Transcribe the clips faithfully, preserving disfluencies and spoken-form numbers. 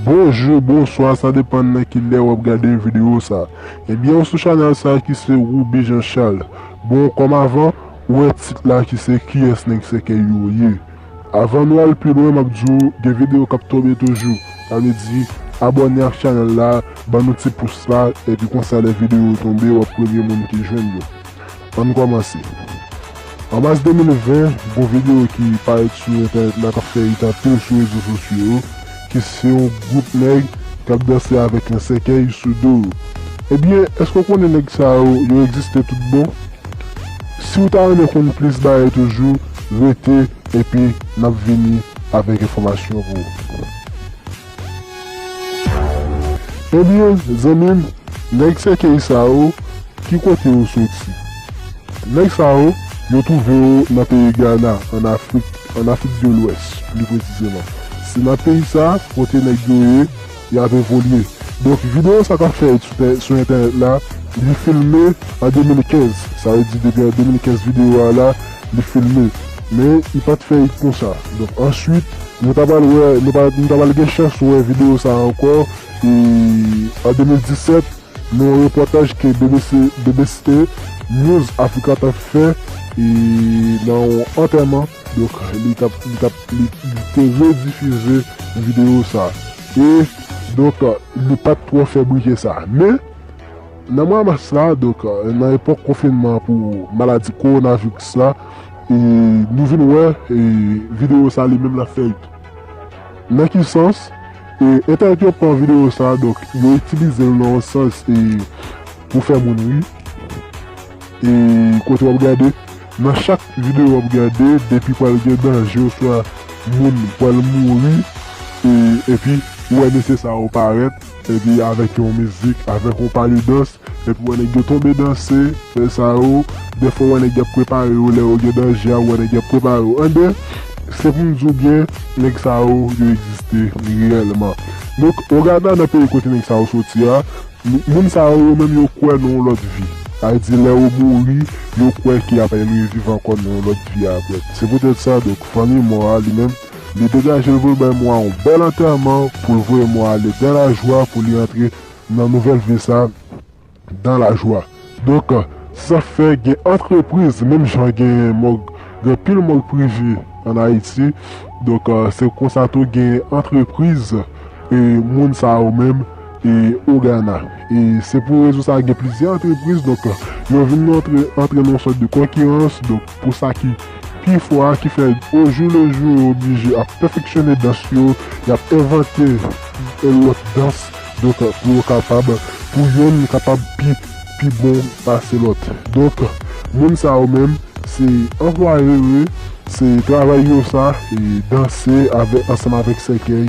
Bonjou, bonswa, sa depann nan ki lè w ap gade videyo sa. Ebyen, ou sou chanèl sa ki se Ruby Jean Charles. Bon, kòm avan, ou wè tit la ki se Kiyès nèg sèkèy yo ye. Avan nou al pi lwen, m ap di w, gen videyo k ap tonbe toujou. Sa vle di, abòne ak chanèl la, ban nou ti pous la, epi konsa lè videyo yo tonbe, w ap premye moun ki jwenn yo. Ann kòmanse. An mas de mil ven, gon videyo ki parèt sou entènèt la k ap fè rit anpil sou rezo sosyo yo, ki se yon gwoup nèg k ap danse avèk yon sèkèy sou do yo. Ebyen, èske w konnen nèg sa yo, yo egziste tout bon? Si w ta renmen konn plis bagay toujou, rete epi n ap vini avèk enfòmasyon pou ou. Ebyen, zanmi m, nèg sèkèy sa yo, ki kote yo soti? Nèg sa yo, yo twouve yo nan peyi Gana, ann Afrik, ann Afrik de Lwès, pli presizeman. Se nan peyi sa a kote nèg yo ye, y ap evolye. Donk, videyo sa k ap fè sou tè-, sou entènèt la, li filme an de mil kenz. Sa vle di, depi an de mil kenz videyo a la, li filme. Men, li pa t fè rit konsa. Donk, answit, nou ta pral wè, nou pa, nou ta pral gen chans wè videyo sa a ankò, e an de mil disèt, nan yon repòtaj ke B B C, B B C News Africa t ap fè, e nan yon antèman, donk, li t ap, li t ap, li, li te redifize videyo sa. E, donk, li pa t twò fè bri ke sa. Men, nan mwa mas la, donk, nan epòk konfinman pou maladi kowonaviris la, e nou vin wè, e videyo sa li menm l ap fè rit. Nan ki sans? E, entènèt yo pran videyo sa, donk, yo itilize l nan yon sans, e, pou fè moun ri. E, kote w ap gade, nan chak videyo w ap gade, depi pral gen danje, oswa moun pral mouri, e, epi ou wè mesye sa yo parèt, epi avèk yon mizik, avèk yon pa de dans, epi w wè nèg yo tonbe danse, fè sa yo, dèfwa w wè nèg y ap prepare yo, lè yo gen danje a, w wè nèg y ap prepare yo. Anben, se pou m di w byen, nèg sa yo, yo egziste reyèlman. Donk, Ogana nan peyi kote nèg sa yo soti a, m-, moun sa yo, yo menm yo kwè nan yon lòt vi. Sa vle di, lè yo mouri, yo kwè ke y ap reviv ankò nan yon lòt vi apre. Se poutèt sa, donk, fanmi mò a, li menm, li degaje l pou l bay mò a yon bèl antèman, pou l voye mò a ale dans la joie, pou li antre nan nouvèl vi sa, dans la joie. Donk, se sa k fè gen antrepriz, menm jan gen mòg, gen pil mòg prive ann Ayiti. Donk, se konsa tou gen antrepriz, e moun sa yo menm, e Ogana. E se pou rezon sa gen plizyè antrepriz, donk, yo vin antre, antre nan yon sòt de konkirans. Donk, pou sa ki pi fò a, ki fè ojoulejou yo oblije ap pèfeksyone dans yo, y ap envante lòt dans, donk, pou yo kapab, pou yonn kapab pi, pi bon pase lòt. Donk, moun sa yo menm, se anplwaye yo ye, se travay yo sa, e danse avè-, ansanm avèk sèkèy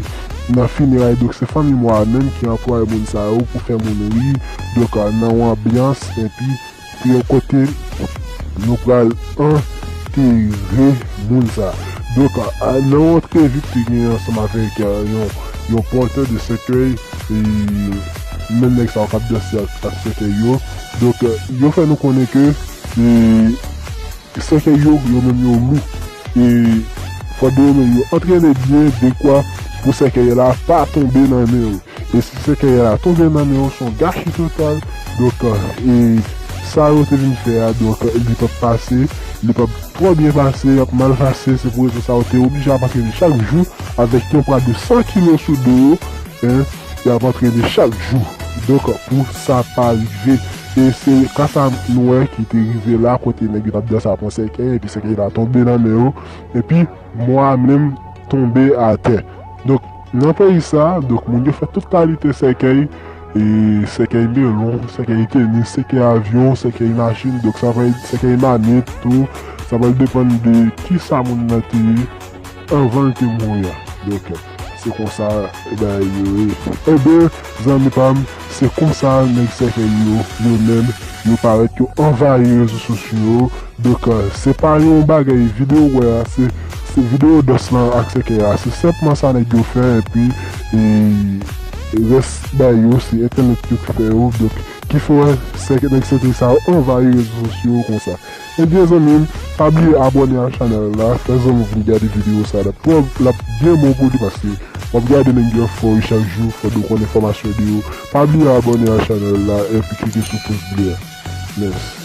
nan fineray. Donk, se fanmi mò a menm ki anplwaye moun sa yo pou fè moun ri, donk, nan yon anbyans, epi pou yon kote nou pral antere moun sa. Donk, a, nan yon antrevi ki te genyen ansanm avèk, a, yon, yon pòtè de sèkèy, e menm nèg sa yo k ap danse ak, ak sèkèy yo. Donk, yo fè nou konnen ke, e, sèkèy yo, yo menm yo lou. E fòdwe yo menm yo antrene byen dekwa pou sèkèy la pa tonbe nan men yo. E si sèkèy la tonbe nan men yo, se yon gachi total. Donk, e sa yo te vin fè a, donk, li p ap pase, li p ap twò byen pase, y ap mal pase. Se pou rezon sa yo te oblije ap antrene chak jou avèk yon pwa de san kilo sou do yo, en, y ap antrene chak jou. Donk, pou sa pa rive. E se ka sa nou wè ki te rive la, kote nèg yo t ap danse ap pran sèkèy, epi sèkèy la tonbe nan men yo, epi mò a menm tonbe atè. Donk, nan peyi sa, donk, moun yo fè tout kalite sèkèy, e sèkèy melon, sèkèy tenis, sèkèy avyon, sèkèy machin, donk, sa pral sèkèy mamit tou, sa pral depann de kisa moun nan te ye anvan l te mouri a. Donk, se konsa bagay yo ye. Enben, zanmi pa m, se konsa nèg sèkèy yo, yo menm, yo parèt, yo anvayi rezo sosyo yo. Donk, se pa yon bagay videyo w wè a, se, se videyo dans lan ak sèkèy a. Se senpman sa nèg yo fè, epi, e, rès bagay yo, se entènèt yo ki fè yo. Donk, Ki fè w wè sèk nèg sèk sa yo anvayi rezo sosyo yo konsa. Ebyen zanmi m, pa bliye abòne a chanèl la, fè zanmi w vin gade videyo sa, l ap twò, l ap byen bon pou li paske w ap gade nèg yo fò yo chak jou, fò w konn enfòmasyon de yo. Pa bliye abòne a chanèl la epi klike sou pous ble a. Mèsi.